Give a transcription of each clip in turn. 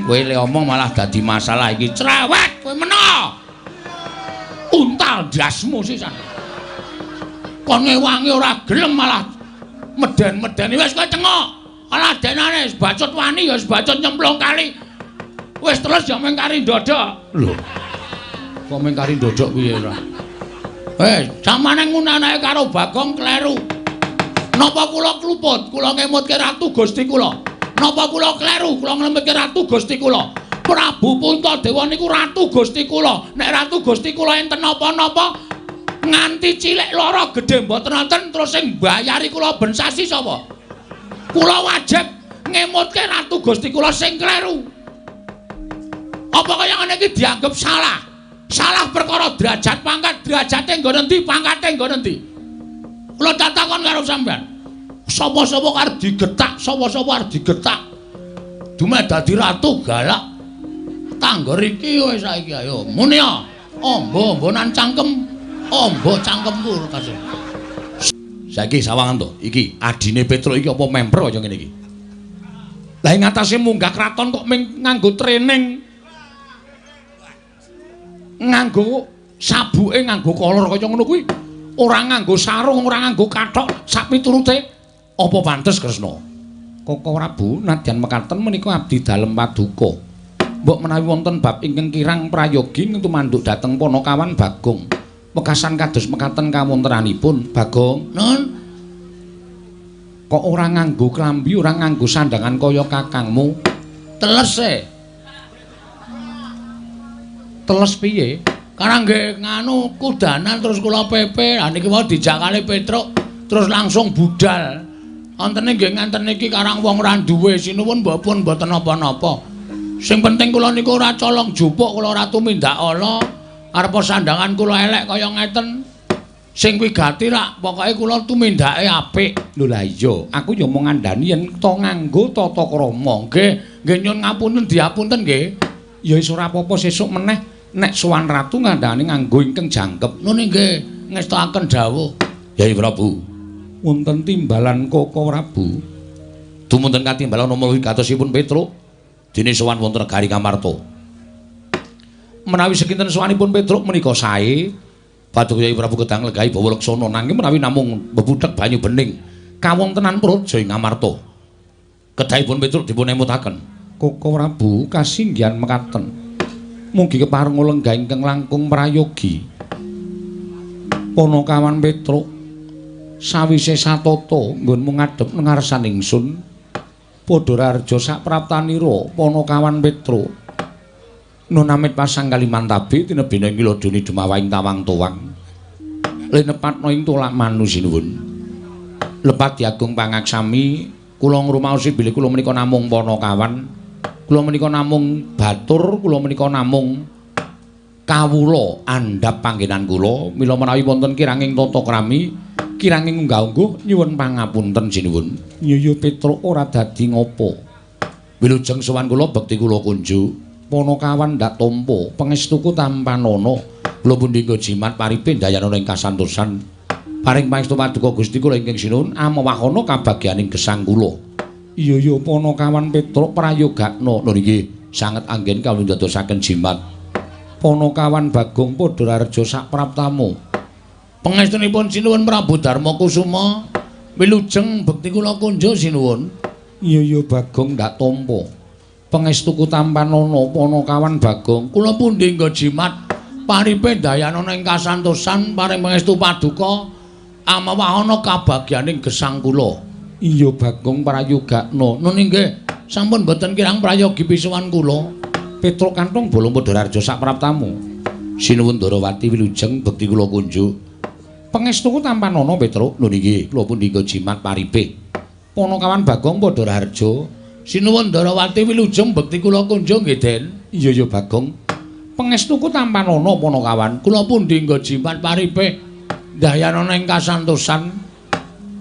Kowe le omong malah dadi masalah iki. Cerewet kowe meno. Untal ndasmu sisan. Kon ngewangi ora gelem malah meden-medeni wis kowe cengok. Alah denane bacut wani ya bacut nyemplung kali. Wis terus ya mung kari ndodok. Lho. Kok mung kari ndodok piye ora? Samane ngunanake karo Bagong kleru. Napa kula kluput? Kula ngemutke Ratu Gusti kula. Napa kula kleru? Kula nglemutke Ratu Gusti kula. Prabu Puntadewa niku Ratu Gusti kula. Nek Ratu Gusti kula enten napa-napa nganti cilik lara gedhe mboten wonten terus sing mbayari kula ben sasi sapa? Kula wajib ngemutke Ratu Gusti kula sing kleru. Apa kaya ngene iki dianggep salah? Salah perkara derajat pangkat, derajate nggon endi, pangkate nggon endi? Kula takon karo sampean. Sapa-sapa arep digetak, sapa-sapa arep digetak. Dumeh dadi ratu galak. Tanggor iki wis saiki ayo muni ya. Amba-ambanan cangkem, amba cangkemku kasih. Saiki sawangan to, iki adine Petruk iki apa memper kaya ngene iki? Lah ing atase munggah kraton kok ming nganggo training. Nganggo sabuke nganggo kolor kaya ngono kuwi. Ora nganggo sarung, ora nganggo kathok sak piturute. Apa pantes Kresna? Koko Prabu nadyan mekaten menika abdi dalem paduka. Mbok menawi wonten bab ingkang kirang prayogi tumanduk dhateng Panakawan Bagong. Wekasan kados mekaten kawontenanipun Bagong. Nun. Kok ora nganggo klambi, ora nganggo sandangan kaya kakangmu? Teles e. Teles piye? Karang nggih nganu kudanan terus kula pepe. Lah niki wau dijak kali Petruk terus langsung budal. Wontene nggih ngenten niki karang wong ora duwe sinuwun mbok pun mboten napa-napa. Sing penting kula niku ora colong jupuk, kula ora tumindak ala. Arepa sandangan kula elek kaya ngeten. Sing wigati rak pokoke kula tumindake apik. Lho lah iya, aku ya mung ngandani yen to nganggo tata krama. Nggih, nggih nyuwun ngapunten diapunten nggih. Ya wis ora apa-apa sesuk meneh nek sowan ratu ngandani nganggo ingkang jangkep. Nun nggih, ngestokaken dawuh. Yai Prabu, wonten timbalan Koko Prabu. Dumunten katimbalan nama wigatosipun Petruk dene sowan wonten negari Ngamarta. Menawi sekinten sowanipun Petruk menika sae, Paduka Yai Prabu kedang legahi bawa leksana nanging menawi namung bebudhek banyu bening kawontenan praja ing Ngamarta. Kedahipun Petruk dipun emutaken. Koko Prabu kasinggihan mekaten. Mugi kepareng lenggah ingkang langkung prayogi. Panakawan Petruk sawise satata nggonmu ngadhep ngarsan ingsun padha raharja sapraptanira Panakawan Petruk. Nun amit pasang Kalimantabi tinebina ing wiladuni dumawaing tawang tuwang. Linepatna ing tolak manu sinuwun. Lepat diagung pangaksami kula ngrumaosi bilih kula menika namung panakawan. Kula menika namung batur, kula menika namung kawula andhap panggenan kula. Mila menawi wonten kiranging tata krami, kiranging unggah-ungguh nyuwun pangapunten sinuwun. Iya Petruk ora dadi ngopo. Wilujeng sowan kula bekti kula kunjuk. Panakawan ndak tampa, pangestuku tampanana. Kula pundi nggo jimat paripe ndayanana ing kasantosan. Paring pangestu paduka Gusti kula ingkang sinuwun amawahana kabagyaning gesang kula. Iya ya Panakawan Petruk prayogakna. Lho nggih, sanget anggen kawula ndadosaken jimat. Panakawan Bagong padha raharja sapraptamu. Pangestunipun sinuwun Prabu Darma Kusuma, wilujeng bekti kula kunjuk sinuwun. Iya ya Bagong ndak tampa. Pangestuku tampanana Panakawan Bagong. Kula pundi nggo jimat paripe ndayanana ing kasantosan paring pangestu paduka amawahana kabagyaning gesang kula. Iya Bagong prayogakna. Nun inggih, sampun mboten kirang prayogi pisuwan kula. Petruk kanthong bolong padha raharja sapraptamu. Sinuwun Ndarawati wilujeng bekti kula kunjuk. Pangestuku tampanana Petruk. Lho nggih, kula pundi nggo jimat paripe. Panakawan Bagong padha raharja. Sinuwun Ndarawati wilujeng bekti kula kunjuk nggih, Den. Iya ya Bagong. Pangestuku tampanana Panakawan. Kula pundi nggo jimat paripe ndayanana ing kasantosan.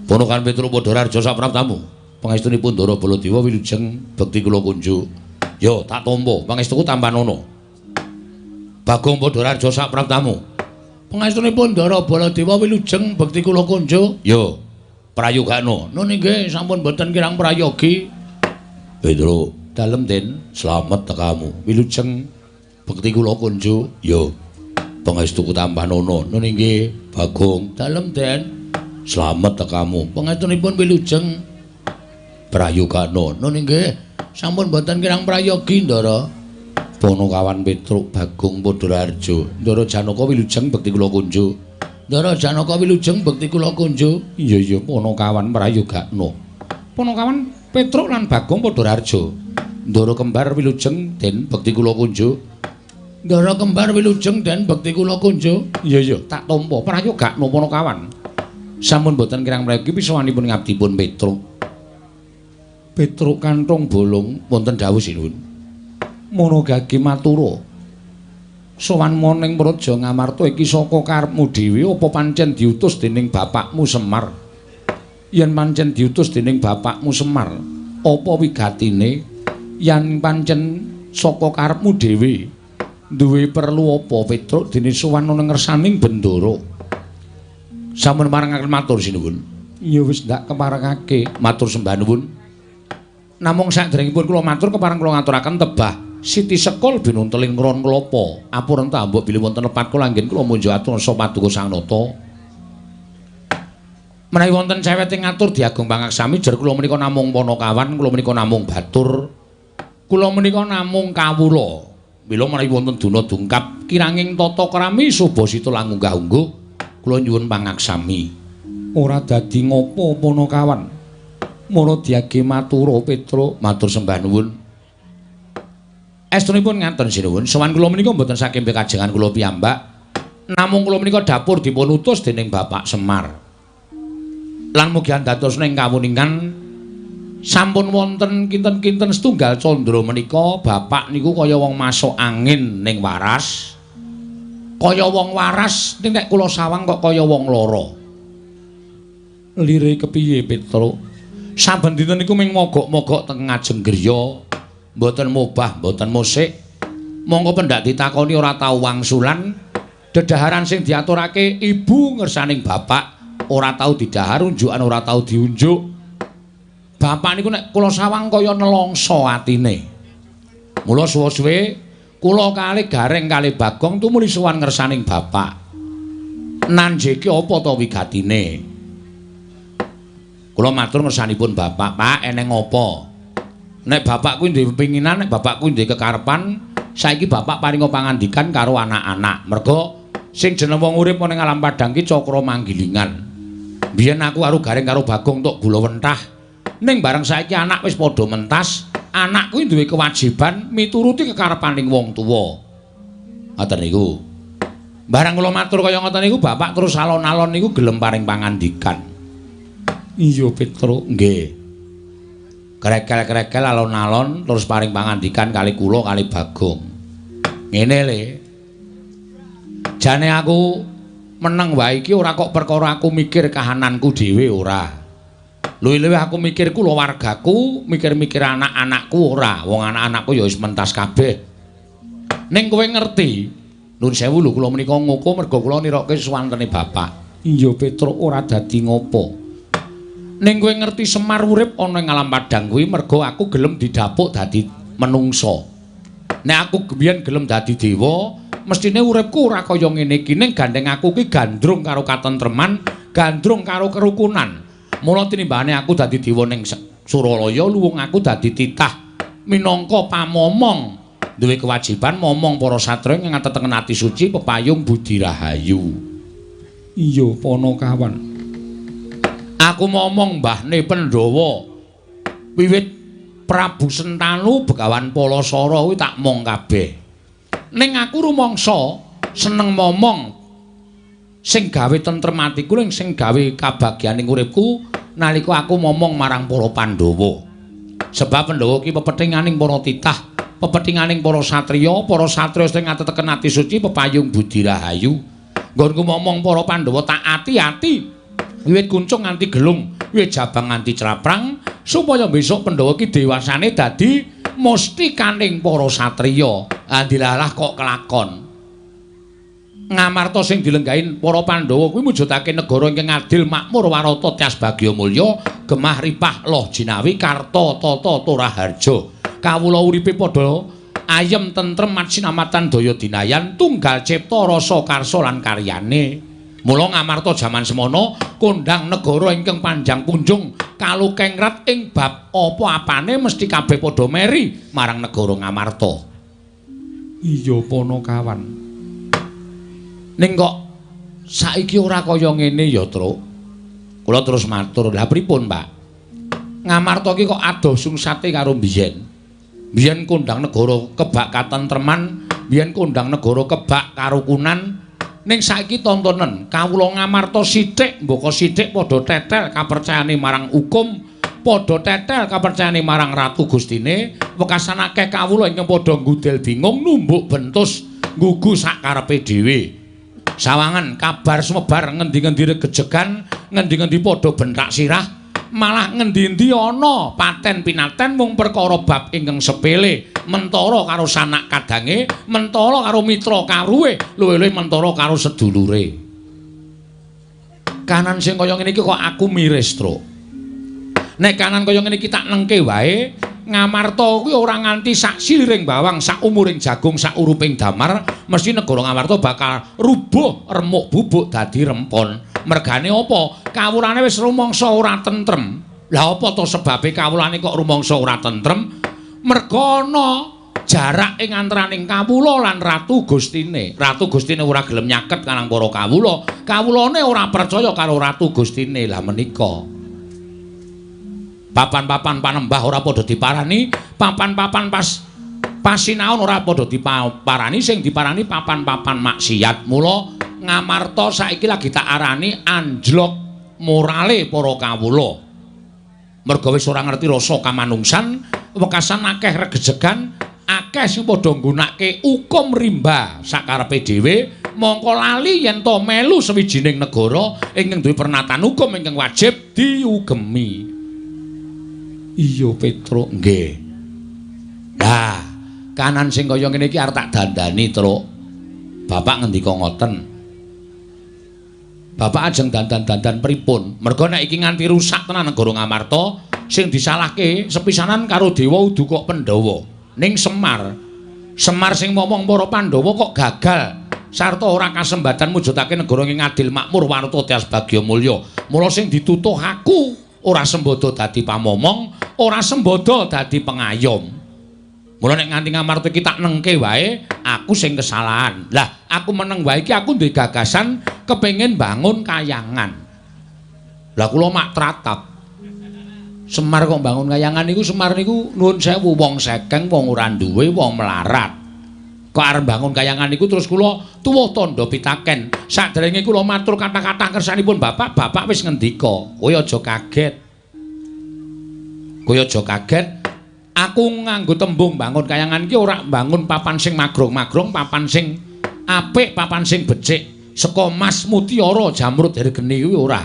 Panakawan Petruk padha raharja sapraptamu. Pangestunipun Ndara Baladewa wilujeng bekti kula kunjuk. Yo tak tampa pangestuku tampanana. Bagong padha raharja sapraptamu. Pangestunipun Ndara Baladewa wilujeng bekti kula kunjuk. Yo prayogakna. Nun inggih sampun boten kirang prayogi. Petruk Dalem Den, slamet tekamu. Wilujeng bekti kula kunjuk. Yo. Pangestuku tambah nono. Nun inggih, Bagong. Dalem Den. Slamet tekamu. Pangestunipun wilujeng prayogana. Nun inggih, sampun boten kirang prayogi, Ndara. Panakawan Petruk Bagong Padha Raharja. Ndara Janaka wilujeng bekti kula kunjuk. Ndara Janaka wilujeng bekti kula kunjuk. Iya iya, Panakawan prayogana. Panakawan Petruk lan Bagong Padha Raharja. Ndara kembar wilujeng den bekti kula kunjuk. Ndara kembar wilujeng den bekti kula kunjuk. Iya iya, tak tampa prayogana Panakawan. Sampun boten kirang prayogi pisawanipun ngabdipun Petruk. Petruk kanthong bolong wonten dawuh sinuwun. Monogage matura. Sowan ning Praja Ngamarta iki saka karepmu dhewe apa pancen diutus dening bapakmu Semar? Yen pancen diutus dening bapakmu Semar, apa wigatine? Yen pancen saka karepmu dhewe, duwe perlu apa Petruk dene sowan ana ngersaning Bendara? Sampun marengaken matur sinuwun. Ya wis ndak keparengake matur sembah nuwun. Namung saderengipun kula matur kepareng kula ngaturaken tebah Siti Sekul binunteling ron klapa. Apuren ta mbok bilih wonten lepat kula anggen kula munjuk atur nasa paduka Sang Nata. Menawi wonten cewet ing ngatur diagung pangaksami jer kula menika namung panakawan, kula menika namung batur. Kula menika namung kawula. Mila menawi wonten duna dungkap kiranging tata krami subasita lan unggah-ungguh kula nyuwun pangaksami. Ora dadi ngopo panakawan. Mara diage matura Petruk, matur sembah nuwun. Estunipun ngaten sinuwun, sowan kula menika mboten saking pekajengan kula piyambak. Namung kula menika dapur dipun utus dening Bapak Semar. Lan mugi andadosna ing kawuningan sampun wonten kinten-kinten setunggal candra menika bapak niku kaya wong masuk angin ning waras. Kaya wong waras ning nek kula sawang kok kaya wong lara. Lire kepiye Petruk? Saben dinten niku ming mogok-mogok teng ngajeng griya, mboten mobah, mboten musik. Monggo pendak ditakoni ora tau wangsulan. Dedaharan sing diaturake ibu ngersaning bapak ora tau didahar, unjukan ora tau diunjuk. Bapak niku nek kula sawang kaya nelongso atine. Mula suwe-suwe kula kalih Gareng kalih Bagong tumuli sowan ngersaning bapak. Nanjeke apa ta wigatine? Kula matur ngersanipun bapak, Pak, eneng apa? Nek bapak kuwi duwe pinginan, nek bapak kuwi duwe kekarepan, saiki bapak paringa pangandikan karo anak-anak. Merga sing jeneng wong urip ana ing alam padhang ki cakra manggilingan. Biyen aku karo Gareng karo Bagong tok gula wentah. Ning bareng saiki anak wis padha mentas, anak kuwi duwe kewajiban mituruti kekarepaning wong tuwa. Ngoten niku. Bareng kula matur kaya ngoten niku, bapak terus alon-alon niku gelem paring pangandikan. Iya Petruk, nggih. Krekel-krekel alon-alon terus paring pangandikan kali kula kali Bagong. Ngene le. Jane aku meneng wae iki ora kok perkara aku mikir kahananku dhewe ora. Luwih-luwih aku mikir kulawargaku, mikir-mikir anak-anakku ora. Wong anak-anakku ya wis mentas kabeh. Ning kowe ngerti, nuwun sewu lho kula menika ngoko merga kula nirokke suwantene bapak. Iya Petruk ora dadi ngopo. Ning kowe ngerti Semar urip ana ing alam padhang kuwi merga aku gelem didapuk dadi menungsa. Nek aku biyen gelem dadi dewa, mestine uripku ora kaya ngene iki. Ning gandeng aku ki gandrung karo katentreman, gandrung karo kerukunan. Mula tinimbane aku dadi dewa ning Suralaya, luwung aku dadi titah minangka pamomong. Duwe kewajiban momong para satriya ing ngatetengen ati suci pepayung budi rahayu. Iya Panakawan. Aku momong mbahne Pandhawa. Wiwit Prabu Sentanu Begawan Palasara kuwi tak mong kabeh. Ning aku rumangsa seneng momong sing gawe tentrem atiku ning sing gawe kabagyaning uripku nalika aku momong marang para Pandhawa. Sebab Pandhawa ki pepethinganing para titah, pepethinganing para satriya sing ngateteken ati suci pepayung budi rahayu. Nggonku momong para Pandhawa tak ati-ati. Wiwit kuncung nganti gelung, wiwit jabang nganti craprang, supaya besok Pandhawa ki dewasane dadi mustikaning para satriya. Andilalah kok kelakon. Ngamarta sing dilenggahin para Pandhawa kuwi mujudake negara ingkang adil, makmur, warata, tyas bagya mulya, gemah ripah loh jinawi, karta tata turaharja. Kawula uripe padha ayem tentrem matsinamatan daya dinayan tunggal cipta rasa karsa lan karyane. Mula Ngamarta jaman semono kondhang negara ingkang panjang punjung kalukengrat ing bab apa-apane mesti kabeh padha meri marang negara Ngamarta. Iya Panakawan. Ning kok saiki ora kaya ngene ya, Truk. Kula terus matur, "Lah pripun, Pak? Ngamarta iki kok adoh sungsate karo biyen. Biyen kondhang negara kebak katentreman, biyen kondhang negara kebak karukunan. Ning saiki tontonen kawula Ngamarta sithik mbaka sithik padha tetel kapercayane marang hukum, padha tetel kapercayane marang Ratu Gustine, wekasan akeh kawula ingkang padha nggudel bingung numbuk bentus nggugu sak karepe dhewe. Sawangan kabar sumebar ngendi-ngendi regejegan, ngendi-ngendi padha benthak sirah, malah ngendi-endi ana paten pinaten mung perkara bab ingkang sepele, mentara karo sanak kadange, mentara karo mitra karuwe, luwih-luwih mentara karo sedulure. Kanan sing kaya ngene iki kok aku miris, Truk. Nek kanan kaya ngene iki tak nengke wae, Ngamarta kuwi ora nganti sak siliring bawang, sak umuring jagung, sak uruping damar, mesti negara Ngamarta bakal rubuh remuk bubuk dadi rempon. Mergane apa? Kawulane wis rumangsa ora tentrem. Lah apa to sebabe kawulane kok rumangsa ora tentrem? Merga ana jarak ing antaraning kawula lan Ratu Gustine. Ratu Gustine ora gelem nyaket karang para kawula. Kawulane ora percaya karo Ratu Gustine. Lah menika papan-papan panembah ora padha diparani, papan-papan pas pasinaon ora padha diparani, sing diparani papan-papan maksiat. Mula Ngamarta saiki lagi tak arani anjlok morale para kawula. Merga wis ora ngerti rasa kamanungsan, wekasan akeh regejegan, akeh sing padha nggunakake hukum rimba sakarepe dhewe, mongko lali yen to melu sawijining negara ingkang duwe pernatan hukum ingkang wajib diugemi. Iya Petruk, nggih. Lah, kanan sing kaya ngene iki arep tak dandani, Truk. Bapak ngendika ngoten. Bapak ajeng dandan-dandan pripun? Merga nek iki nganti rusak tenan negara Ngamarta, sing disalahke sepisanan karo Dewa udu kok Pandhawa. Ning Semar. Semar sing momong para Pandhawa kok gagal sarta ora kasembatan mujudake negara ing adil makmur warta tias bagya mulya. Mula sing ditutuh aku ora sembodo dadi pamomong, ora sembodo dadi pengayom. Mula nek nganti Ngamarta iki tak nengke wae, aku sing kesalahan. Lah, aku meneng wae iki aku duwe gagasan kepengin bangun kayangan. Lah kula mak tratap. Semar kok bangun kayangan niku, Semar niku nuwun sewu wong sekeng, wong ora duwe, wong melarat. Kok arep bangun kayangan niku terus kula tuwuh tandha pitaken. Saderenge kula matur kata-kata kersanipun Bapak, Bapak wis ngendika, "Kowe aja kaget. Kowe aja kaget. Aku nganggo tembung bangun kayangan iki ora bangun papan sing magrong-magrong, papan sing apik, papan sing becik, saka mas mutiara jamrud hergeni kuwi ora.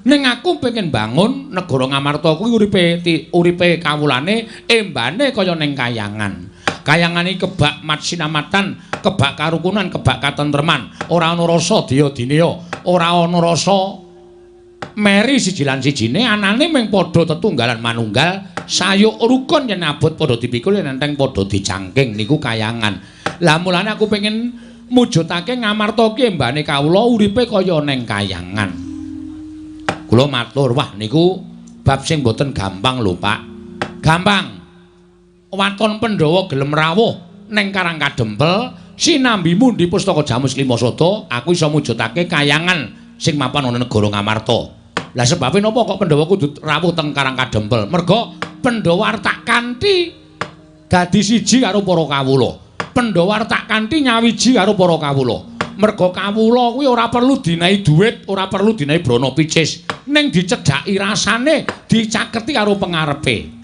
Ning aku pengen bangun negara Ngamarta kuwi uripe kawulane embane kaya ning kayangan. Kayangan iki kebak matsinamatan, kebak karukunan, kebak katentreman. Ora ana rasa daya-dineya, ora ana rasa meri siji lan sijine, anane mung padha tetunggalan manunggal, sayuk rukun yen abot padha dipikul yen enteng padha dicangking niku kayangan. Lah mulane aku pengen mujudake Ngamarta ki embane kawula uripe kaya ning kayangan. Kula matur, wah niku bab sing mboten gampang lho, Pak. Gampang. Waton Pandhawa gelem rawuh ning Karang Kadempel sinambi mundi pustaka Jamus Lima Sada, aku iso mujudake kayangan sing mapan ana negara Ngamarta. Lah sebabe napa kok Pandhawa kudu rawuh teng Karang Kadempel? Merga Pandhawa tak kanthi dadi siji karo para kawula. Pandhawa tak kanthi nyawiji karo para kawula. Merga kawula kuwi ora perlu dinahi dhuwit, ora perlu dinahi brana picis, ning dicedhaki rasane, dicaketi karo pengarepe.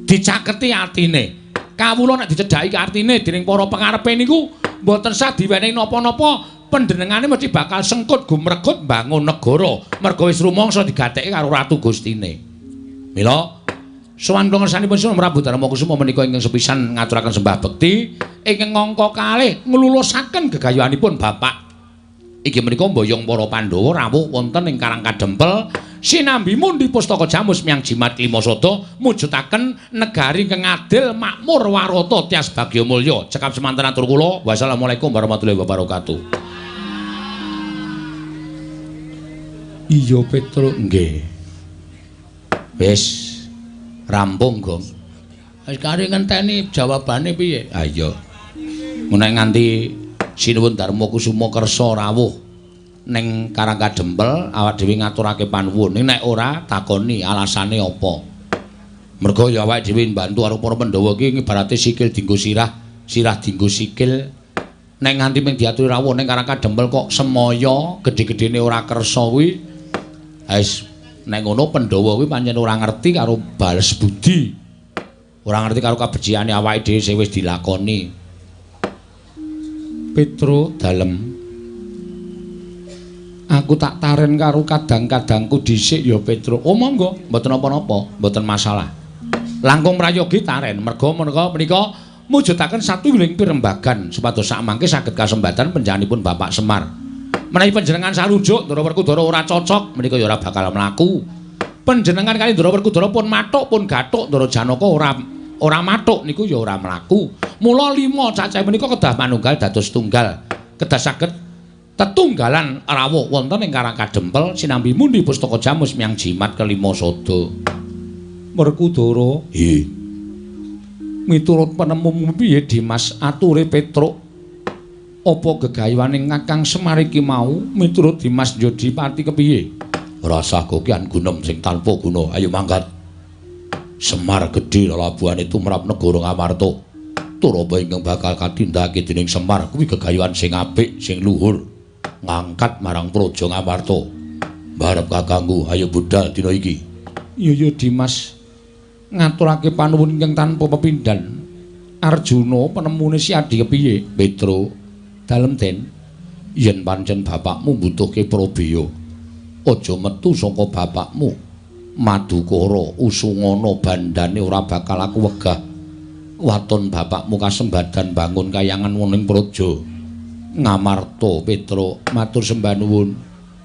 Dicaketi atine. Kawula nek dicedhaki artine dening para pengarepe niku mboten sah diwenehi napa-napa, panjenengane mesti bakal sengkut gumregut mbangun negara. Merga wis rumangsa digatekke karo Ratu Gustine. Mila sowan kula ngersanipun Sunan Prabu Darma Kusuma menika ingkang sepisan ngaturaken sembah bekti ingkang angka kalih nglulusaken gegayuhanipun Bapak. Inggih menika mboyong para Pandhawa rawuh wonten ing Karang Kadempel Sinambi mundi pustaka jamus miang jimat klima sada mujudaken negari ingkang adil makmur warata tias bagya mulya. Cekap semanten atur kula. Wassalamualaikum warahmatullahi wabarakatuh. Iya Petruk nggih. Wis rampung, Gong. Wis kari ngenteni jawabane piye? Ha iya. Menawi nganti Sinuwun Darma Kusuma kersa rawuh ning Karang Kadempel awak dhewe ngaturake panuwun. Ning nek ora takoni alasane apa? Mergo ya awake dhewe mbantu karo para Pandhawa iki ibarate sikil dienggo sirah, sirah dienggo sikil. Nek nganti mung diaturi rawuh ning Karang Kadempel kok semaya gedhe-gedhene ora kersa kuwi. Wis nek ngono Pandhawa kuwi pancen ora ngerti karo bales budi. Ora ngerti karo kabecikane awake dhewe sing wis dilakoni. Petro dalem. Aku tak taren karo kadang-kadangku dhisik ya Petro. Oh monggo, mboten napa-napa, mboten masalah. Langkung prayogi taren merga menika mujudaken satunggiling pirembagan supados sakmangke saged kasembatan panjenenganipun Bapak Semar. Menawi panjenengan sarujuk Ndara Werkudara ora cocok menika ya ora bakal mlaku. Panjenengan kali Ndara Werkudara pun mathuk pun gathuk Ndara Janaka ora mathuk niku ya ora mlaku. Mula lima cacah menika kedah manunggal dados tunggal. Kedah saged tetunggalan rawuh wonten ing Karang Kadempel sinambi mundi pustaka jamus miang jimat kelima sada. Werkudara, nggih. Miturut penemumu piye Dimas ature Petruk? Apa gegayuhane Kakang Semar iki mau miturut Dimas Jodipati kepiye? Rasah kokian gunem sing tanpa guna. Ayo mangkat. Semar gedhe lelabuhane tumrap negara Ngamarta. Turaba ingkang bakal katindakake dening Semar kuwi gegayuhan sing apik, sing luhur. Ngangkat marang praja Ngamarta. Mbarep kakangku, ayo budal dina iki. Iya ya Dimas. Ngaturake panuwun ingkang tanpa pepindhan. Arjuna penemune si Adi kepiye? Petro, dalem Den. Yen pancen bapakmu mbutuhke prabeya, aja metu saka bapakmu. Madukara usungana bandane ora bakal aku wegah. Waton bapakmu kasembadan bangun kayangan wonten praja Ngamarta. Petro matur sembah nuwun.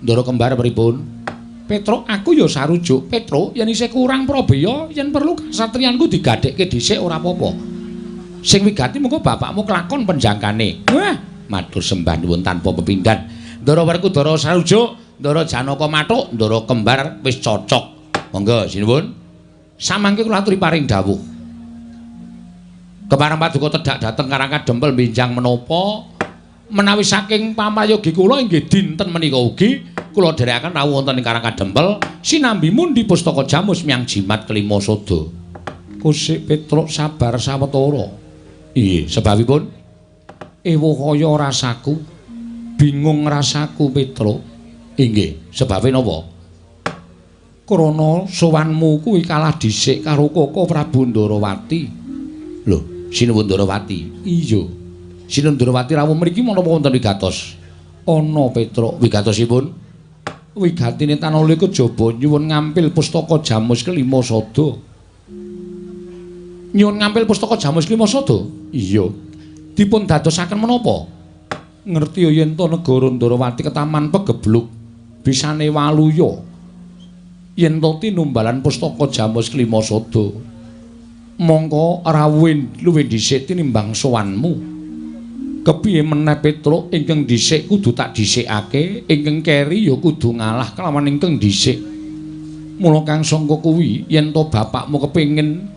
Ndara kembar pripun? Petro aku ya sarujuk. Petro yen isih kurang prabeya yen perlu kasatriyanku digadhekke dhisik ora apa-apa. Sing wigati mengko bapakmu kelakon penjangkane. Wah, matur sembah nuwun tanpa pepindhan. Ndara Werkudara sarujuk, Ndara Janaka mathuk, Ndara kembar wis cocok. Monggo sinuwun. Samangke kula aturi paring dawuh. Kepareng paduka tedhak dhateng Karang Kadempel benjang menapa menawi saking pamayogi kula inggih dinten menika ugi kula dherekaken rawuh wonten ing Karang Kadempel sinambi mundi pustaka jamus miang jimat kelima sada. Kusik Petruk sabar sawetara. Iya, sebabipun ewuh kaya rasaku, bingung rasaku Petruk. Inggih, sebabe napa? Krana sowanmu kuwi kalah dhisik karo Koko Prabu Ndarawati. Lho, Sinuwun Ndarawati. Iya. Sinuwun Ndarawati rawuh mriki menapa wonten wigatos? Ana Petruk, wigatosipun wigatine tanala kejaba nyuwun ngampil pustaka jamus kelima sada. Nyuwun ngampil pustaka jamus kelima sada? Iya. Dipun dadosaken menapa? Ngerti yen to negara Ndarawati ketaman pegebluk bisane waluya. Yen to tinumbalan pustaka jamus kelima sada. Mongko rawuh luwih dhisik tinimbang sowanmu. Kepiye meneh Petruk ingkang dhisik kudu tak dhisikake, ingkang keri ya kudu ngalah kelawan ingkang dhisik. Mula kang sangka kuwi yen to bapakmu kepengin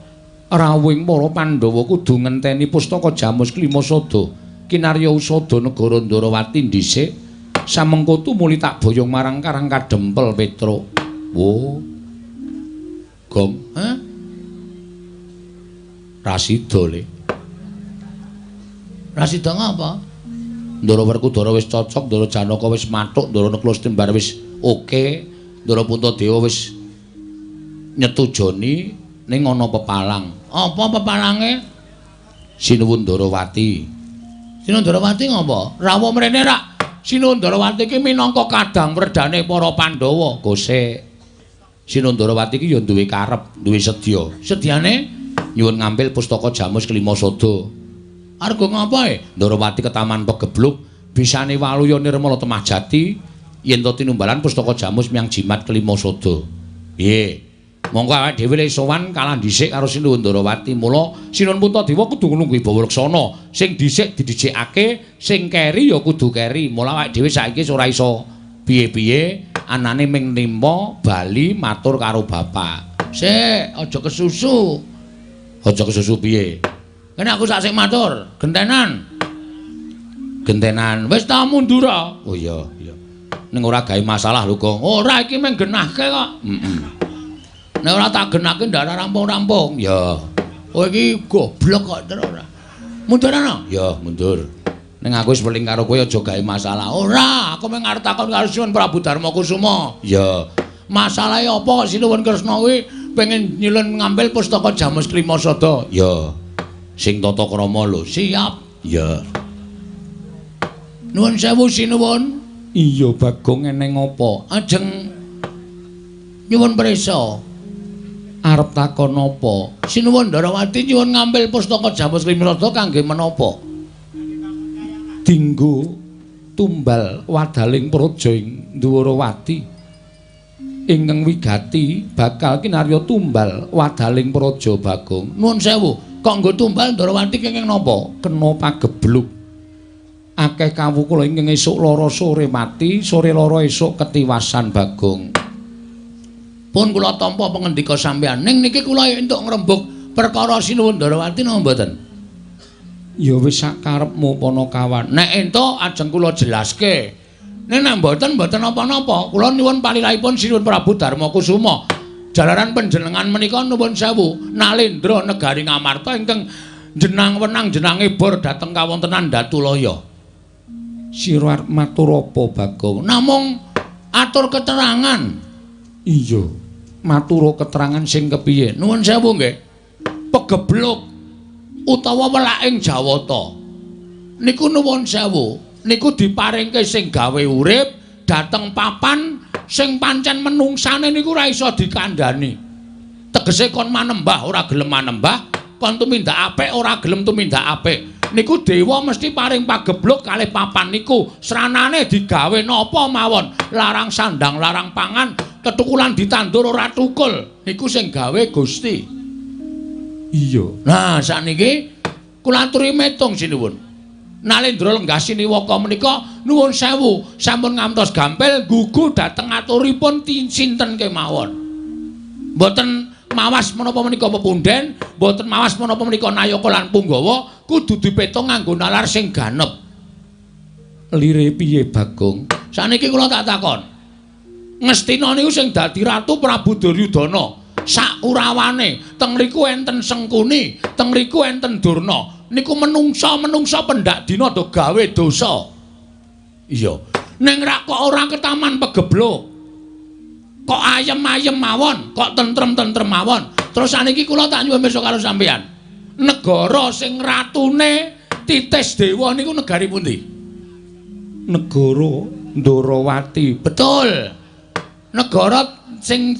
rawuhing para Pandhawa kudu ngenteni pustaka jamus kelima sada kinarya usada negara Ndarawati dhisik. Samengko tumuli tak boyong marang Karang Kadempel Petruk. Wo. Gong, ha? Rasida le. Rasida ngapa? Ndara Werkudara wis cocok, Ndara Janaka wis mathuk, Ndara Nekla Setimbar wis oke, Ndara Puntadewa wis nyetujoni ning ana pepalang. Apa pepalange? Sinuwun Ndarawati. Sinuwun Ndarawati ngapa? Rawuh mrene rak. Sinuwun Ndarawati iki minangka kadang werdane para Pandhawa. Gosek. Sinuwun Ndarawati iki ya duwe karep, duwe sedya. Sedyane nyuwun ngampil pustaka jamus kelima sada. Arga ngapa e? Ndarawati ketaman pegebluk, bisane waluya nirmala temah jati, Yen to tinumbalan pustaka Jamus miyang jimat kelima sada. Piye? Monggo awake dhewe le sowan kalah dhisik karo Sinuwun Ndarawati. Mula Sinuwun Puntadewa kudu nglungguhi Bawa Leksana. Sing dhisik didhisikake, sing keri ya kudu keri. Mula awake dhewe saiki ora iso piye-piye, anane ming nimpa bali matur karo bapak. Sik, aja kesusu. Aja kesusu piye? Kene aku sak sik matur, gentenan. Gentenan. Wis ta mundur. Oh iya, iya. Ning ora gawe masalah lho, Gong. Ora, iki mung genahke kok. Heeh. Nek ora tak genahke ndak rampung-rampung. Ya. Oh iki goblok kok terus ora. Mundur ana? Ya, mundur. Ning aku wis weling karo kowe aja gawe masalah. Ora, aku mung arep takon karo Sinuwun Prabu Darma Kusuma. Ya. Masalahe apa kok Sinuwun Kresna kuwi pengen nyilon ngambil pustaka Jamus Klima Sada? Ya. Sing tata krama lho. Siap. Ya. Nuwun sewu Sinuwun. Iya, Bagong, eneng apa? Ajeng nyuwun prisa. Arep takon apa? Sinuwun Ndarawati nyuwun ngambil pustaka Jamus Klima Sada kangge menapa? Dinggo tumbal wadaling praja ing Ndwarawati. Ingkang wigati bakal kinarya tumbal wadaling praja, Bagong. Nuwun sewu, kok nggo tumbal Ndarawati kenging napa? Kena pagebluk. Akeh kawula ingkang esuk lara sore mati, sore lara esuk ketiwasan, Bagong. Pun kula tampa pangendika sampeyan. Ning niki kula entuk ngrembug perkara Sinuwun Ndarawati napa mboten? Ya wis sak karepmu, Panakawan. Nek entuk ajeng kula jelaske. Ning nek mboten, mboten napa-napa. Kula nyuwun palilahipun Sinuwun Prabu Darma Kusuma. Jalaran panjenengan menika nuwun sewu, nalendra negari Ngamarta ingkang jenang wenang jenange bor dhateng kawontenan Datulaya. Sira arep matur apa, Bagong? Namung atur keterangan. Iya. Matur keterangan sing kepiye? Nuwun sewu nggih. Pegebluk utawa welaking Jawata. Niku nuwun sewu, niku diparingke sing gawe urip dhateng papan sing pancen menungsane niku ora iso dikandhani. Tegese kon manembah ora gelem manembah, kon tumindak apik ora gelem tumindak apik. Niku dewa mesti paring pagebluk kalih papan niku. Sranane digawe napa mawon, larang sandang, larang pangan, ketukulan ditandur ora tukul. Niku sing gawe Gusti. Iya. Nah, sakniki kula aturi metung sinuwun. Nalendra lenggah siniwaka menika nuwun sewu sampun ngantos gampil gugu dhateng aturipun sinten kemawon. Mboten mawas menapa menika pepunden, mboten mawas menapa menika nayaka lan punggawa, kudu dipetung nganggo nalar sing ganep. Lire piye, Bagong? Sakniki kula tak takon. Ngastina niku sing dadi ratu Prabu Duryudana. Sak kurawane teng mriku enten Sengkuni, teng mriku enten Durna. Niku menungsa-menungsa pendak dina do gawe dosa. Iya. Ning rak kok ora ketaman pegebluk. Kok ayem-ayem mawon, kok tentrem-tentrem mawon. Terus saniki kula tak nyuwun pirsa karo sampeyan. Negara sing ratune Titis Dewa niku negari pundi? Negara Ndarawati. Betul. Negara sing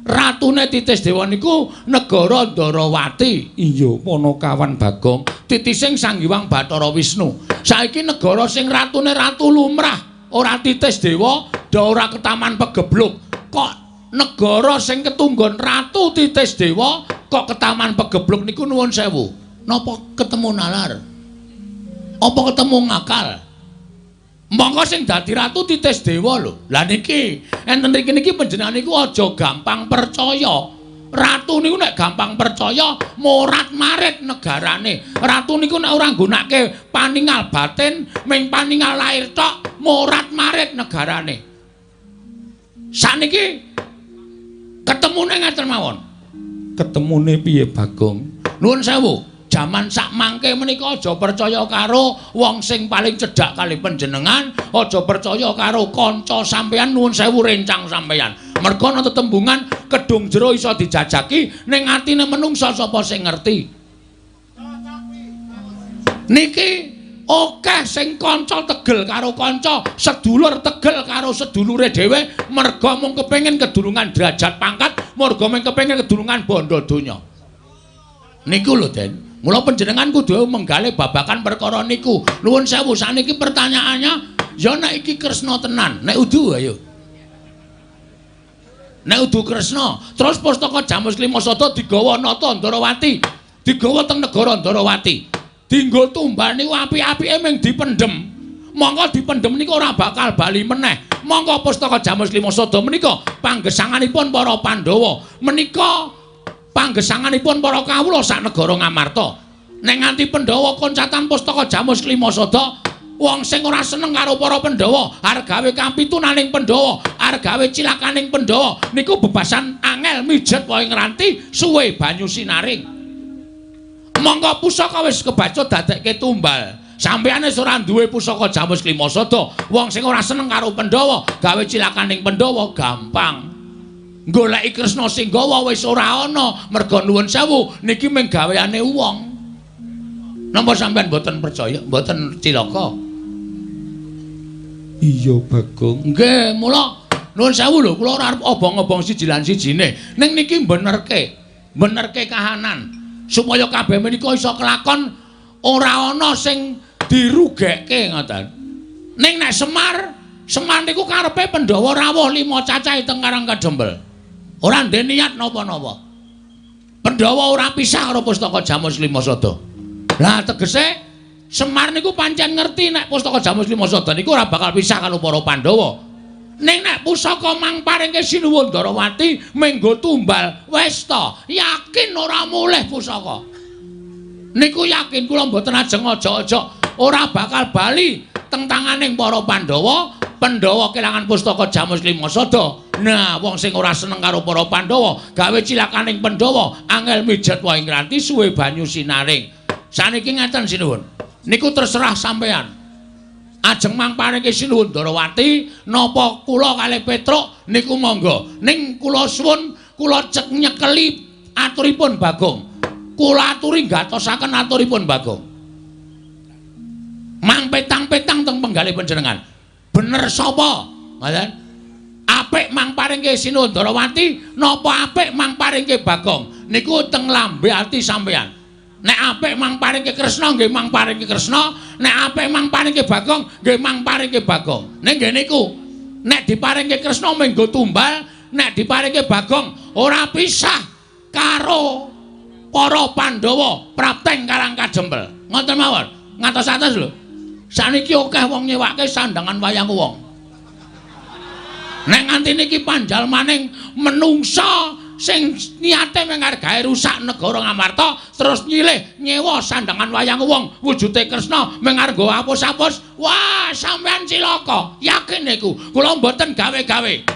ratune Titis Dewa niku negara Ndarawati. Iya, Panakawan Bagong. Titising Sang Hyang Bathara Wisnu. Saiki negara sing ratune ratu lumrah, ora Titis Dewa, do ora ketaman pegebluk. Kok negara sing ketunggon ratu Titis Dewa kok ketaman pegebluk niku nuwun sewu. Napa ketemu nalar? Apa ketemu ngakal? Monggo sing dadi ratu Titis Dewa lho. Lah niki enten mriki niki panjenengan niku aja gampang percaya. Ratu niku nek gampang percaya morat-marit negarane. Ratu niku nek ora nggunake paningal batin, ming paningal lair tok, morat-marit negarane. Sakniki ketemune ngeten mawon. Ketemune piye, Bagong? Nuwun sewu. Jaman sak mangke menika aja percaya karo wong sing paling cedhak kali panjenengan, aja percaya karo kanca sampeyan, nuwun sewu rencang sampeyan. Merga ana tetembungan kedung jero iso dijajaki, ning atine menungsa sapa sing ngerti. Niki akeh sing kanca tegel karo kanca, sedulur tegel karo sedulure dhewe merga mung kepengin kedulungan derajat pangkat, merga mung kepengin kedulungan bondo donya. Niku lho, Den. Mula panjenengan kudu menggalih babakan perkara niku. Nuwun sewu, sakniki pertanyaannya Ya nek iki Kresna tenan, nek udu ayo. Nek udu Kresna, terus pustaka Jamus Klima Sada digawa Nata Ndarawati, digawa teng negara Ndarawati. Dinggo tumbal niku apik-apike ming dipendhem. Mongko dipendhem niku ora bakal bali meneh. Mongko pustaka Jamus Klima Sada menika panggesanganipun para Pandhawa, menika panggesanganipun para kawula sak negara Ngamarta. Nek nganti Pandhawa koncatan pustaka Jamus Klima Sada, wong sing ora seneng karo para Pandhawa, arep gawe kapitunaning Pandhawa, arep gawe cilakaning Pandhawa, niku bebasan angel mijet wae ngranti suwe banyu sinaring. Mongko pusaka wis kebacut dadekke tumbal. Sampeyan wis ora duwe pusaka Jamus Klima Sada, wong sing ora seneng karo Pandhawa, gawe cilakaning Pandhawa gampang. Goleki Kresna sing gawa wis ora ana, merga nuwun sewu niki mung gaweane wong. Napa sampeyan mboten percaya, mboten cilaka? Iya, Bagong. Nggih, mula nuwun sewu lho, kula ora arep obong-obong siji lan sijine. Ning niki benerke, benerke kahanan supaya kabeh menika iso kelakon ora ana sing dirugekke ngoten. Ning nek Semar, Semar niku karepe Pandhawa rawuh 5 cacahe teng Karang Kadempel. Ora ndek niat napa-napa. Pandhawa ora pisah karo pustaka Jamus Klima Sada. Lah tegese Semar niku pancen ngerti nek pustaka Jamus Klima Sada niku ora bakal pisah karo para Pandhawa. Ning nek pusaka mang paringke Sinuwun Ndarawati menggo tumbal wis ta, yakin ora mulih pusaka. Niku yakin kula mboten ajeng aja-aja ora bakal bali teng tanganing para Pandhawa. Pandhawa kelangan pustaka Jamus Klima Sada. Nah, wong sing ora seneng karo para Pandhawa, gawe cilakaning Pandhawa, angel mijet wae ngranti suwe banyu sinaring. Saniki ngeten sinuwun. Niku terserah sampean. Ajeng mang paringke Sinuwun Ndarawati napa kula kalih Petruk niku monggo. Ning kula suwun kula cek nyekeli aturipun Bagong. Kula aturi gatosaken aturipun Bagong. Mang petang-petang teng penggalih panjenengan. Bener sapa? Ngoten. Apik mang paringke Sinuwun Ndarawati napa apik mang paringke Bagong? Niku teng lambe ati sampean. Nek apik mang paringke Kresna nggih mang paringke Kresna, nek apik mang paringke Bagong nggih mang paringke Bagong. Ning nggih niku, nek diparingke Kresna menggo tumbal, nek diparingke Bagong ora pisah karo para Pandhawa prapteng Karang Kadempel. Ngoten mawon. Ngatos-atos lho. Saniki akeh wong nyewake sandangan wayang wong. Nek nganti niki panjalmaning menungsa sing niate mung arep gawe rusak negara Ngamarta terus nyilih nyewa sandangan wayang wong wujude Kresna mung arep nggo apus-apus, wah sampean cilaka, yakin niku. Kula mboten gawe-gawe.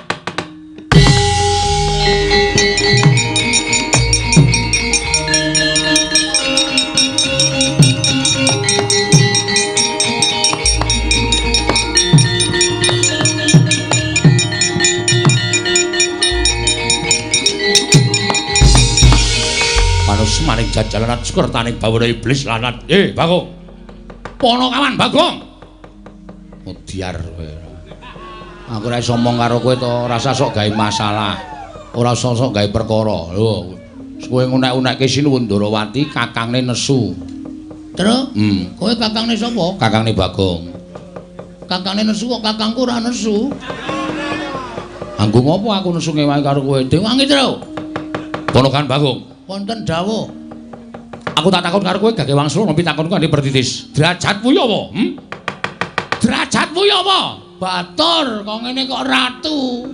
Maring jajalan sukertaning bawana iblis lanat. Bagong. Ponokawan Bagong. Mudyar kowe. Aku ora iso omong karo kowe to, ora usah sok gawe masalah. Ora usah sok gawe perkara. Lho, kowe ngunek-unekke Sinuwun Ndarawati kakangne nesu. Terus? Kowe kakangne sapa? Kakangne Bagong. Kakangne nesu kok kakangku ora nesu. Anggo ngopo aku nesu ngewangi karo kowe? Dewangi, Tru. Ponokan Bagong. Wonten dawuh. Aku tak takon karo kowe gage wangsul ngopi takonku ane pertitis. Derajatmu ya apa? Derajatmu ya apa? Batur kok ngene kok ratu.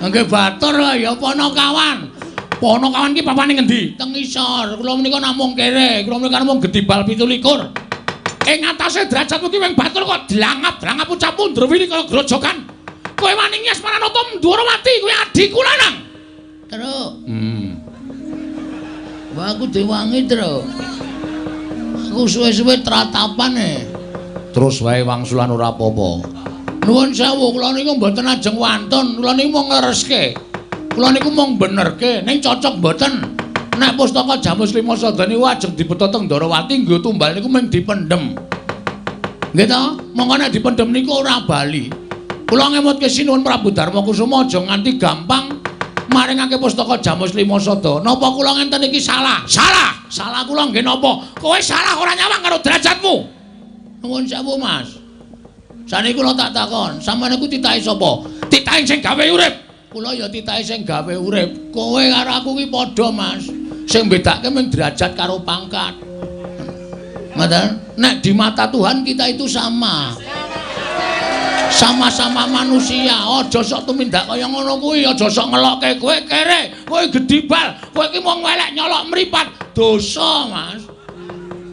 Nggih batur ya Ponokawan. Ponokawan ki papane ngendi? Teng isor. Kula menika namung kere, kula menika namung gedibal 27. Ing atase derajatmu ki wing batur kok dlangap-dlangap ucapmu ndrewili kaya grojogan. Kowe wani ngias Maranata Ndwarawati, kowe adhiku lanang. Terus. Wah, aku diwangi, Tru. Aku suwe-suwe tratapan e. Terus wae wangsulan ora apa-apa. Nuwun sewu, kula niku mboten ajeng wantun, kula niku mung nglereske. Kula niku mung benerke, ning cocok mboten. Nek pustaka Jamus Klima Sada niku ajeng dibeta teng Ndarawati nggo tumbal niku mung dipendhem. Nggih ta? Monggo nek dipendhem niku ora bali. Kula ngemutke Sinuwun Prabu Darma Kusuma aja nganti gampang maringake pustaka Jamus Klima Sada. Napa kula ngenten iki salah? Salah. Salah kula nggih napa? Kowe salah ora nyawang karo derajatmu. Nuwun sewu, Mas. Saniki kula tak takon, sampeyan iku titahe sapa? Titahe sing gawe urip. Kula ya titahe sing gawe urip. Kowe karo aku ki padha, Mas. Sing bedake mung derajat karo pangkat. Ngoten? Nek di mata Tuhan kita itu sama. Sama-sama manusia. Aja sok tumindak kaya ngono kuwi, aja sok ngelokke kowe kere, kowe gedibal, kowe iki mung elek nyolok mripat. Dosa, Mas.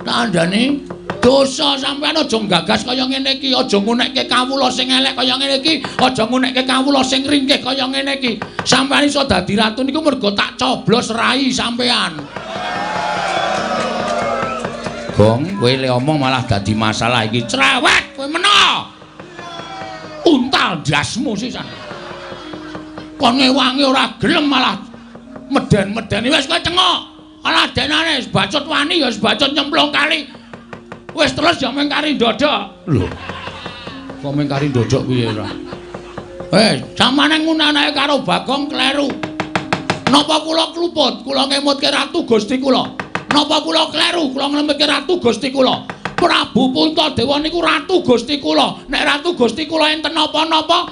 Tandane dosa sampean aja nggagas kaya ngene iki, aja ngunekke kawula sing elek kaya ngene iki, aja ngunekke kawula sing ringkih kaya ngene iki. Sampean iso dadi ratu niku mergo tak coblos rai sampean. Gong, kowe le omong malah dadi masalah iki. Cerewet kowe meno. Untal ndasmu sisan. Kon ngewangi ora gelem malah meden-medeni wis kowe cengok. Alah denane wis bacut wani ya wis bacut nyemplung kali. Wis terus ya mung kari ndodok. Lho. Kok mung kari ndodok piye ora? Samane ngunanake karo Bagong kleru. Napa kula kluput? Kula ngemutke Ratu Gusti kula. Napa kula kleru? Kula nglemutke Ratu Gusti kula. Prabu Puntadewa niku Ratu Gusti kula. Nek Ratu Gusti kula enten napa-napa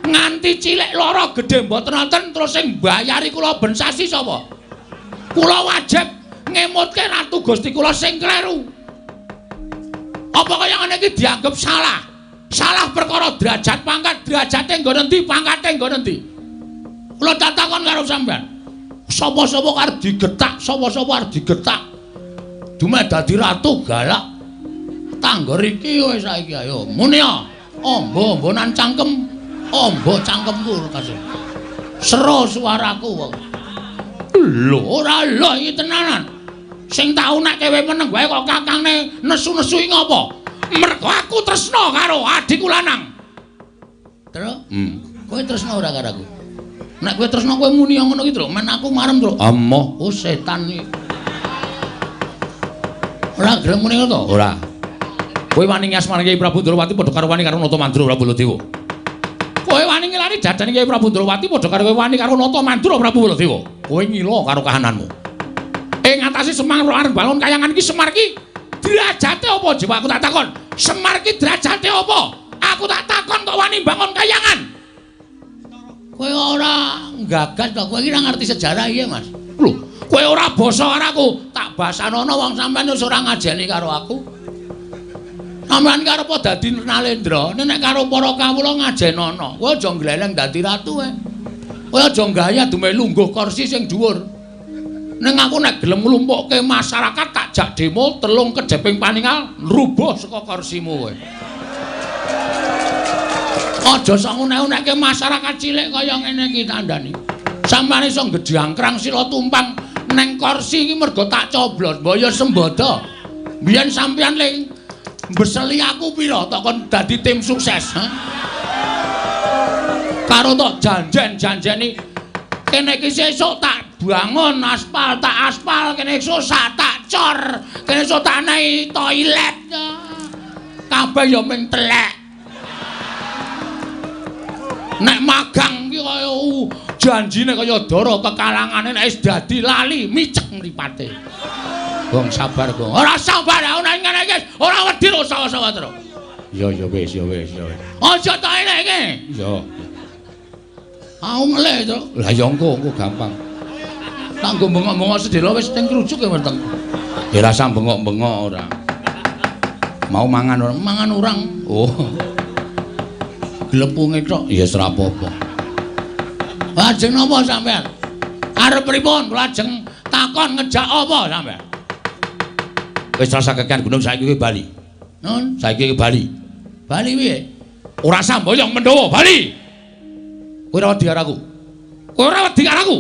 nganti cilik lara gedhe mboten wonten terus sing mbayari kula ben sasi sapa? Kula wajib ngemutke Ratu Gusti kula sing kleru. Apa kaya ngene iki dianggep salah? Salah perkara derajat pangkat, derajate nggon endi, pangkate nggon endi? Kula takon karo sampean. Sapa-sapa arep digetak, sapa-sapa arep digetak. Dumeh dadi ratu galak. Tanggor iki wis saiki ayo muni ya. Amba-ambanan cangkem, amba cangkemku kasih. Sero suaraku wong. Lho, ora lho iki tenanan. Sing tau nek kowe meneng wae kok kakangne nesu-nesu iki ngopo? Mergo aku tresna karo adikku lanang. Tru? Kowe tresna ora karo aku? Nek kowe tresna kowe muni ngono ki, Tru. Men aku marem, Tru. Amoh, oh setan iki. Ora gelem muni ngono to? Ora. Kowe wani ngasmani Kyai Prabu Ndrawati padha karo wani karo Nata Mandura Prabu Baladewa. Kowe wani ngilari jadane Kyai Prabu Ndrawati padha karo kowe wani karo Nata Mandura Prabu Baladewa. Kowe ngila karo kahananmu. Ing atase Semar arep bangun kayangan iki Semar iki derajate apa jiwa aku tak takon. Semar iki derajate apa? Aku tak takon kok wani bangun kayangan. Kowe ora nggagas to, kowe iki ora ngerti sejarah iya, Mas. Lho, kowe ora basa karo aku, tak basanono wong sampean wis ora ngajeni karo aku. Sampeyan ki arep dadi Nalendra, nek karo para kawula ngajenono. Kowe aja ngleleng dadi ratu kowe. Kowe aja gaya dumeh lungguh kursi sing dhuwur. Ning aku nek gelem nglumpukke masyarakat tak jak demo telung kejeping paningal rubuh saka kursimu kowe. Aja sok ngunek-unekke masyarakat cilik kaya ngene iki tandani. Sampeyan iso gedhangkrang sila tumpang neng kursi iki mergo tak coblos, mbok ya sembada. Biyen sampeyan le mbeseli aku pira tok kon dadi tim sukses, ha? Karo tok janjen-janjeni kene iki sesuk tak bangun aspal, tak aspal, kene esuk tak cor, kene esuk tak naik toilet. Kabeh ya mung telek. Nek magang ki kaya janjine kaya dara kekalangane nek wis dadi lali micek mripate. Gong sabar, Gong. Ora sabar aku nek ngene iki ora wedi ro sawa-sawa terus. Ya ya wis ya wis ya wis. Aja tok eleke. Ya. Aku ngelih to. Lah ya engko engko gampang. Tak nggo bengok-bengok sedhela wis teng krucuk ya weteng. Ya ora usah bengok-bengok ora. Mau mangan ora? Mangan urang. Oh. Glepunge tok ya wis ora apa-apa. Lajeng napa sampean? Arep pripun? Lajeng takon ngejak apa sampean? Wis rasa kekean gunung saiki kowe bali. Nun, saiki kowe bali. Bali piye? Ora samboyong Mendawa, bali. Kowe ora wedi karo aku. Kowe ora wedi karo aku.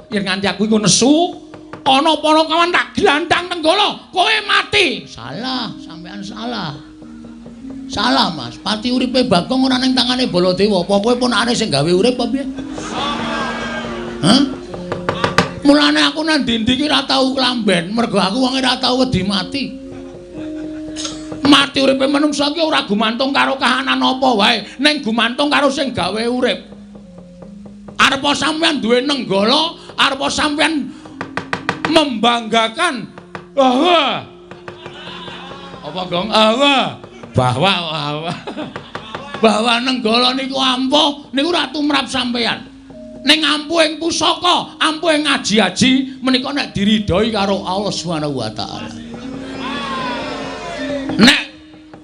Yen nganti aku iku nesu, ana para kawan tak glandang Nenggala, kowe mati. Salah, sampean salah. Salah, Mas. Pati uripe Bagong ora ning tangane Baladewa. Apa kowe ponakane sing gawe urip apa piye? Hah? Mulane aku nang ndi-ndi iki ora tau klamben, mergo aku wonge ora tau wedi mati. Mati uripe manungsa iki ora gumantung karo kahanan apa wae, ning gumantung karo sing gawe urip. Arepa sampeyan duwe Nenggala, arepa sampeyan membanggakan bahwa apa, Gong? Bahwa bahwa Bahwa Nenggala niku ampuh niku ora tumrap sampeyan. Ning ampuhing pusaka, ampuhing aji-aji menika nek diridhoi karo Allah Subhanahu wa taala. Nek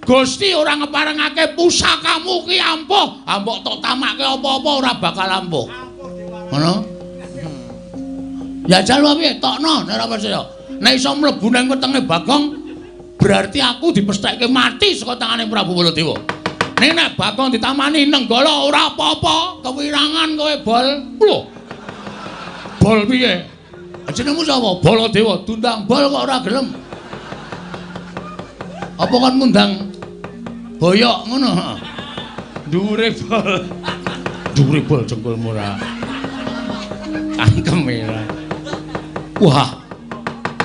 Gusti ora ngeparengake pusakamu ki ampuh, mbok tok tamake apa-apa ora bakal ampuh. Ngono? Ya jal piye tokno nek ora percaya. Nek iso mlebu nang wetenge Bagong, berarti aku dipestheke mati saka tangane Prabu Baladewa. Ning nek Bagong ditamani Nenggala ora apa-apa, kewirangan kowe bol. Lho. Bol piye? Jenengmu sapa? Baladewa. Diundang bol kok ora gelem. Apa kon ngundang boyok ngono? Dhuwure bol. Dhuwure bol jengkulmu ora. Cangkeme ora. Wah.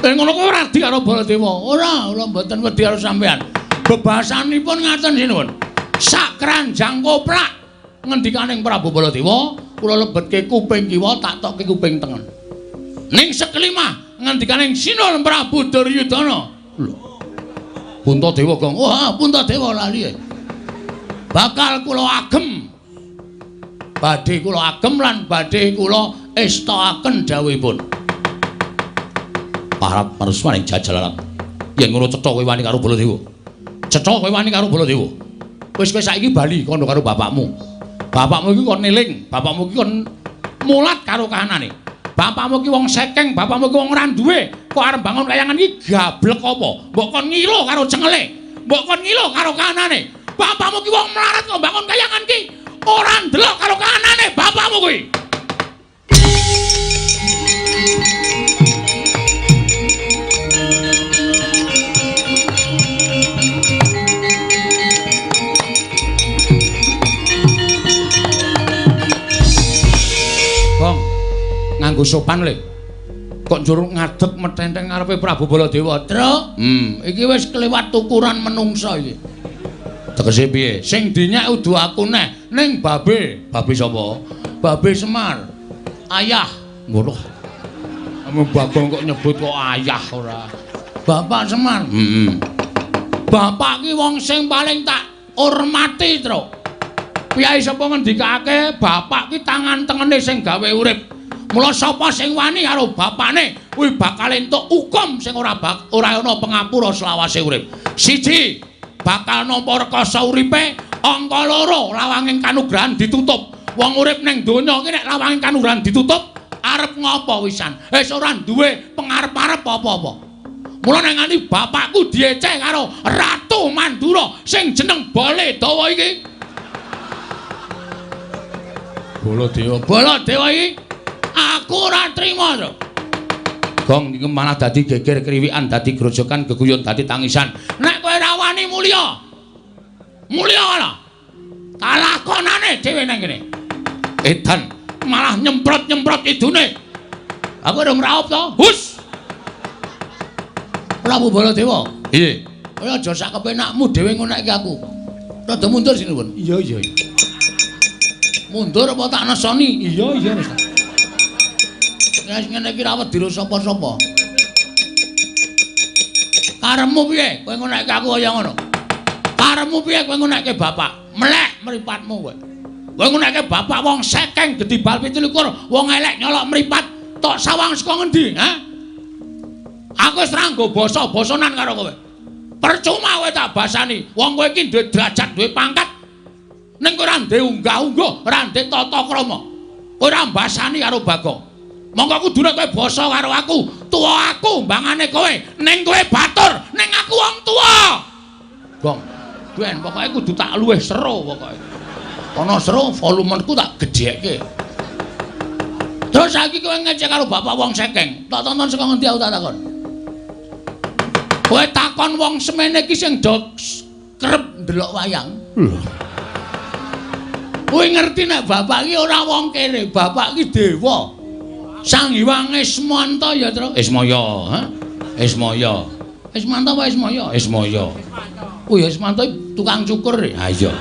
Ngono kowe ora wedi karo Baladewa? Ora, kula mboten wedi karo sampean. Bebasanipun ngaten sinuwun. Sak keranjang koplak ngendikaning Prabu Baladewa, kula lebetke kuping kiwa tak tokke kuping tengen. Ning sekelimah ngendikaning Sinuwun Prabu Duryudana. Lho. Puntadewa Gong. Wah, Puntadewa lali. Bakal kula agem. Badhe kula agem lan badhe kula estokaken dawuhipun. Parat maruswaning jajalarat. Yen ngono cetha kowe wani karo Baladewa. Cetha kowe wani karo Baladewa. Wis kowe saiki bali kandha karo bapakmu. Bapakmu iki kon eling, bapakmu iki kon mulat karo kahanane. Bapakmu iki wong sekeng, bapakmu iki wong ora duwe. Kok arep bangun kayangan iki gablek apa? Mbok kon ngilo karo cengele. Mbok kon ngilo karo kahanane. Bapakmu iki wong melarat kok bangun kayangan iki ora ndelok karo kahanane bapakmu kuwi. Nganggo sopan le. Kok njur ngadeg metenteng ngarepe Prabu Baladewa. Truk, iki wis kelewat tukuran menungsa iki. Tegese piye? Sing dinyak udu aku neh, ning babe. Babe sapa? Babe Semar. Ayah. Ngono. Ame Bagong kok nyebut kok ayah ora. Bapak Semar. Heeh. Bapak ki wong sing paling tak hormati, Truk. Piyai sapa ngendikake bapak ki tangan tengene sing gawe urip. Mula sapa sing wani karo bapane kuwi bakal entuk hukum sing ora ana pengapura selawase urip. Siji, bakal nampa rekasa uripe, angka loro lawanging kanugrahan ditutup. Wong urip ning donya iki nek lawanging kanugrahan ditutup, arep ngopo wisan? Wis ora duwe pengarep-arep apa-apa. Mula nek nganti bapakku dieceh karo Ratu Mandura sing jeneng Baladewa iki. Baladewa, Baladewa iki aku ora trima to. Gong iki malah dadi geger kriwikan, dadi grojokan, geguyon, dadi tangisan. Nek kowe ora wani mulya. Mulya ana. Talakonane dhewe nang kene. Edan malah nyemprot-nyemprot idune. Aku urung raup to. Hus. Prabu Baladewa. Piye? Kowe aja sak kepenakmu dhewe ngonekke aku. Rada mundur sinuwun. Iya, iya. Mundur apa tak nesoni? Iya, iya wis. Wis ngene iki ra wedi sapa-sapa. Karepmu piye kowe ngonekke aku kaya ngono? Karepmu piye kowe ngonekke bapak? Melek mripatmu kowe. Kowe ngonekke bapak wong sekeng gedhi bal 27, wong elek nyolok mripat, tok sawang saka ngendi, ha? Aku wis ra nggo basa-basanan karo kowe. Percuma kowe tak basani. Wong kowe iki duwe derajat, duwe pangkat. Ning kowe ora duwe unggah-ungguh, ora duwe tata krama. Kowe ora mbasani karo Bagong. Monggo kudune kowe basa karo aku, tuwa aku mbangane kowe, ning kowe batur, ning aku wong tuwa. Gong, ben pokoke kudu tak luwih seru pokoke. Ana seru volumeku tak gedhekke. Terus saiki kowe ngecek karo bapak wong sekeng, tak tonton saka ngendi aku tak takon. Kowe takon wong semene iki sing do kerep ndelok wayang. Lho. Kowe ngerti nek bapak iki ora wong kere, bapak iki dewa. Sang Hyang Ismanta ya, Tru. Ismaya, ha? Ismaya. Ismanta apa Ismaya? Ismaya. Oh ya Ismanta tukang cukur. Ha iya.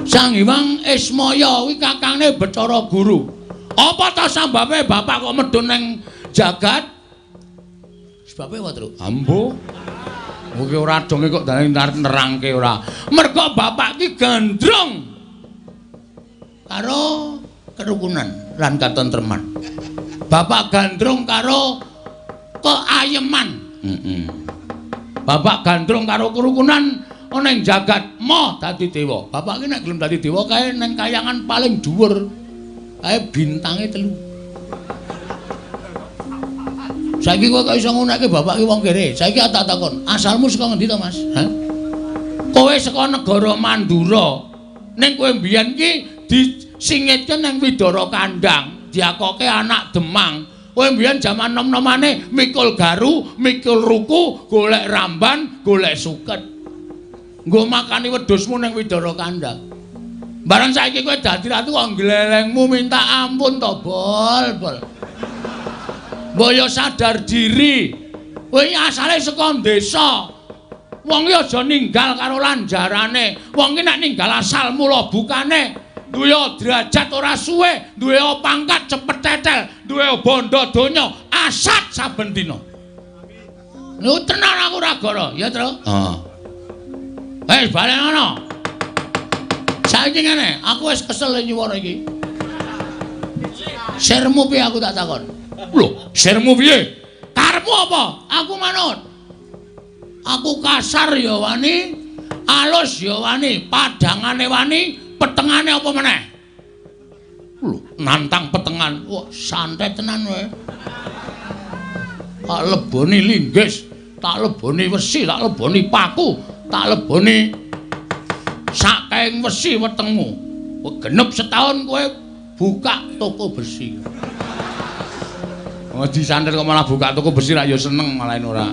Sang Hyang Ismaya kuwi kakangne Bathara Guru. Apa ta sambabe bapak kok medhun ning jagat? Sebabe apa, Tru? Ambo. Kowe ora donge kok dane nerangke ora. Mergo bapak ki gandrung karo kerukunan lan katentreman. Bapak gandrung karo keayeman. Heeh. Bapak gandrung karo kerukunan ana ing jagat mo dadi dewa. Bapak ki nek gelem dadi dewa kae ning kayangan paling dhuwur. Kae bintange 3. Saiki kowe kok iso ngunekke bapak ki wong kere. Saiki tak takon, asalmu saka ngendi to, Mas? Hah? Kowe saka negara Mandura. Ning kowe mbiyen ki disingitke ning Widara Kandang, diakoke anak Demang. Kowe mbiyen jaman nom-nomane mikul garu, mikul ruku, golek ramban, golek suket. Nggo makani wedhusmu ning Widara Kandang. Bareng saiki kowe dadi ratu kok glelengmu minta ampun to, Bol, Bol. Mbok yo sadar diri. Kowe asale saka desa. Wong iki aja ninggal karo lanjarane. Wong iki nek ninggal asal mula bukane duwe derajat ora suwe, duwe pangkat cepet tetel, duwe bondo donya asat saben dina. Niku tenan aku ora goro, ya, Tru? Heeh. Wis balen ngono. Saiki ngene, aku wis kesel nyuwara iki. Sirmu piye aku tak takon? Lho, sirmu piye? Karepmu apa? Aku manut. Aku kasar ya wani, alus ya wani, padangane wani, petengane apa meneh? Lho, nantang petengan. Wah, santet tenan kowe. Tak leboni linggis, tak leboni wesi, tak leboni paku, tak leboni sakaing wesi wetengmu. Genep setahun kowe buka toko besi. Oh, disantet kok malah buka toko besi rak ya seneng malah ora.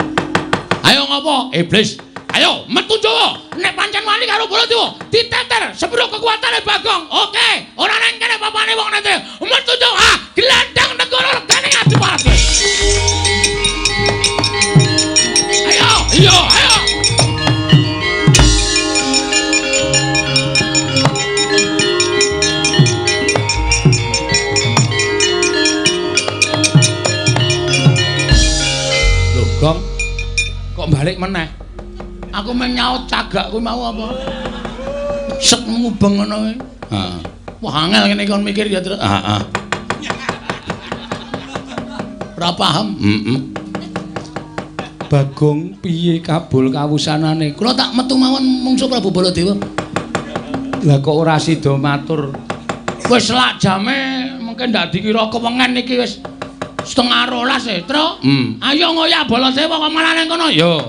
Ayo ngopo? Iblis. Ayo metu Jawa. Nek pancen wani karo Baladewa, diteter sepiro kekuatane Bagong. Oke, ora nang kene papane wong nete. Metu Jawa, ah, gelandang negara regane Adipati. Ayo, iya, ayo. Lho, Gong. Kok balik meneh? Aku meng nyaut cagak kuwi mau apa? Sek ngubeng ngono kuwi. Heeh. Wah, angel ngene kon mikir ya, Tru. Heeh. Ora paham. Heeh. Bagong piye kabul kawusanane? Kula tak metu mawon mungsuh Prabu Baladewa. Lah kok ora sida matur? Wis lak jame mungkin ndak dikira kewengen iki wis 11:30 e, Tru. Ayo ngoyak Baladewa kok malah nang kono. Yo.